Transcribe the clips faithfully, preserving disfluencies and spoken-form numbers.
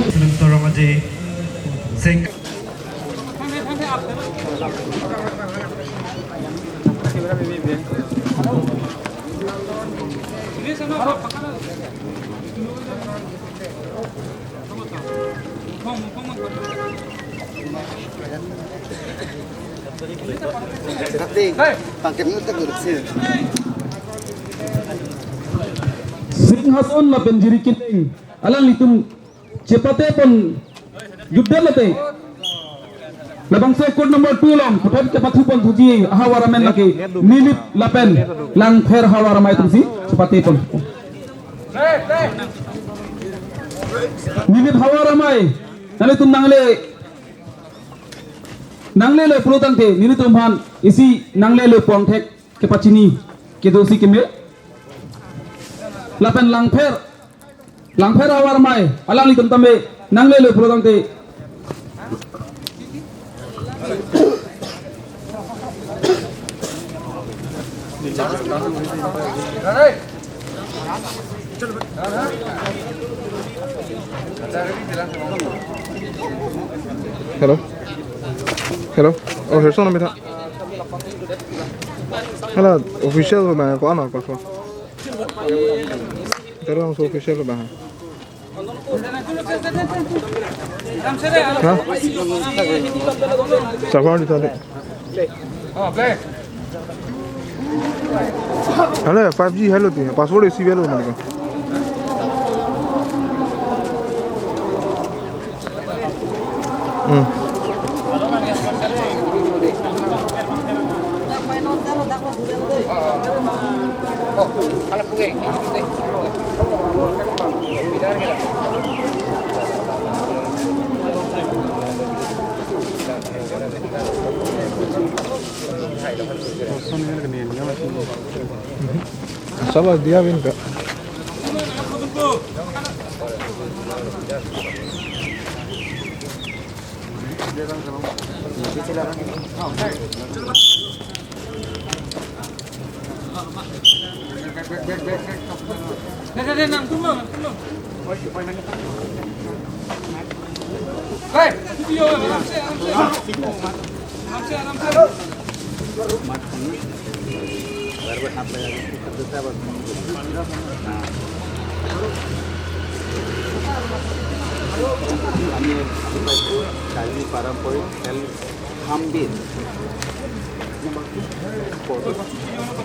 Sementara Maji Sing. Singhason lapen Jirikindeng alanglitum chepate pon jutdet late. Labangso court number two along puthot kepathu pon thuji ahavar amen lake Nilip lapen Langpher havar amei atumsi chepate pon. Nilip havar amei, nanglitum nangle, nanglelo pulo tangte nelitum aphan isi nanglelo pu angthek kepachini kedosi keme. Lapen Langpher, Langpher havar amei alanglitum tame nanglelo pulo tangte. Hello. Hello. Oh, here's one of me. Hello, official na ko ano ko. Tara ang official ba? Ha? Sabar di tadi. Hello, five G hello ti. Password isi hello mani ko. Hmm. Sabar dia bin ka. আমি আজি পাইছোঁ কাৰ্বি পাৰম্পৰিক খেল হামবিৰ।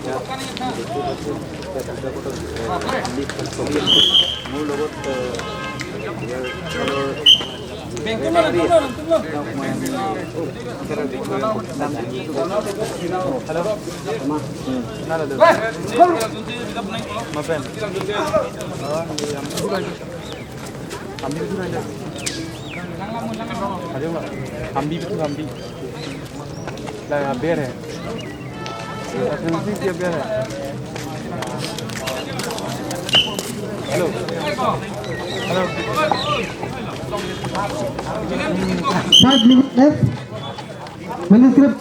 ইয়াত দেখি পাইছোঁ, ইয়াত দুটা পটক, এ, হামবি খেল চলি আছে। মোৰ লগত, এ, ইয়াৰ খেলৰ ৰেফাৰী আছে। তেওঁক মই, এ, খেলৰ বিষয়ে অকণমান জানিব। Hello. My friend. Ambil dulu aja. Ada nggak? Ambil betul, ambil. Lah, biar ya. Nanti dia biar ya. Halo. Halo. Five minutes left. Manuscript,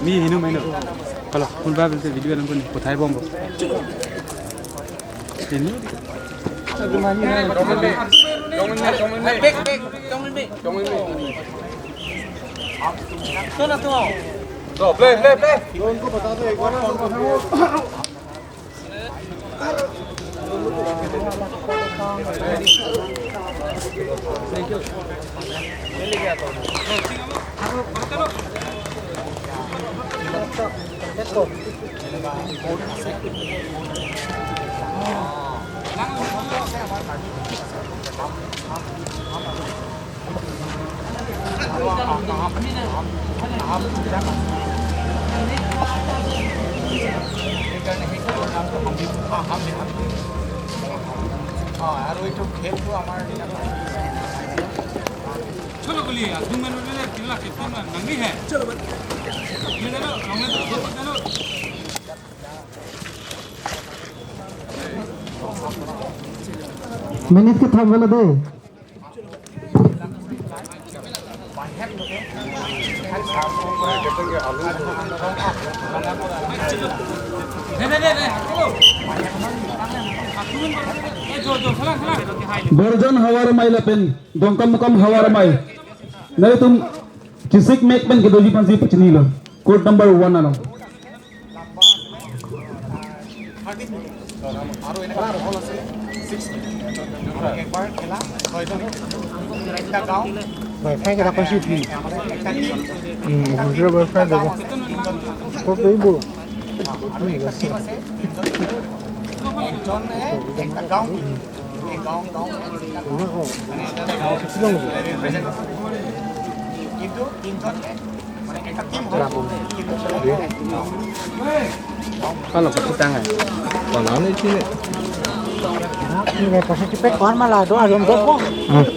Mi hinu maino. Kalau pun ba bilte video lang pun kothai bom. Ini. Back, back, don't be. Don't be. Don't be. Play, play, play. আৰু এইটো খেলটো আমাৰ। चलो बोलिए यार, तुम मैंने बोले, "किला कितना ना नंगी है?" चलो, बोल। ये ले लो, हमने तो, चलो। Minute kethom avelo dei. Borjan Havarmai lapen Dongkamukam Havarmai. Nelitum chesik mek pen kedoji aphansi pachinilo. Court number one along. Vai, vai, kira ko si pi. Hmm, bujra bar friend ko. Ko pe bo. Kalau keputang ya. Kalau ini sini. Ini positif kan malah doa dong kok. Hmm.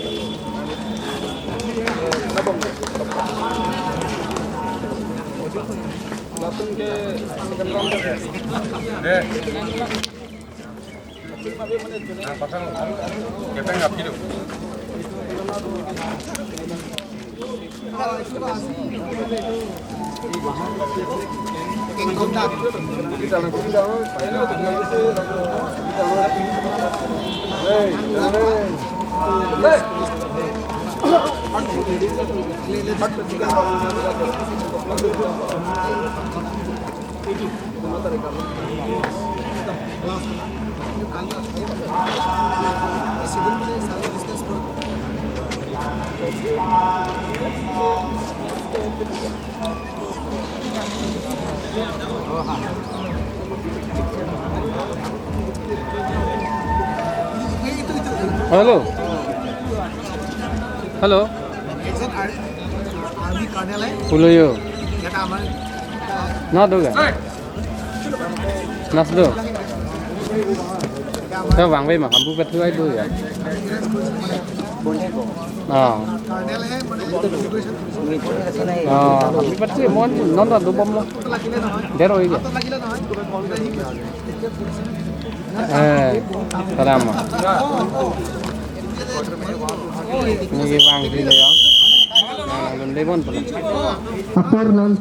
Hello. Hello. Army colonel hai. Puloyo. Kya naam hai? Na doga. Nasdo. Kevang ave ma, hambu petuai do ya. Ah. Ah, hambu petuai mon non do bomlo. Dero ige. Eh, salam. Ini kevang di lo ya. Nah, lun debon pala. Apor non.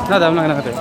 Na dam lang na kate.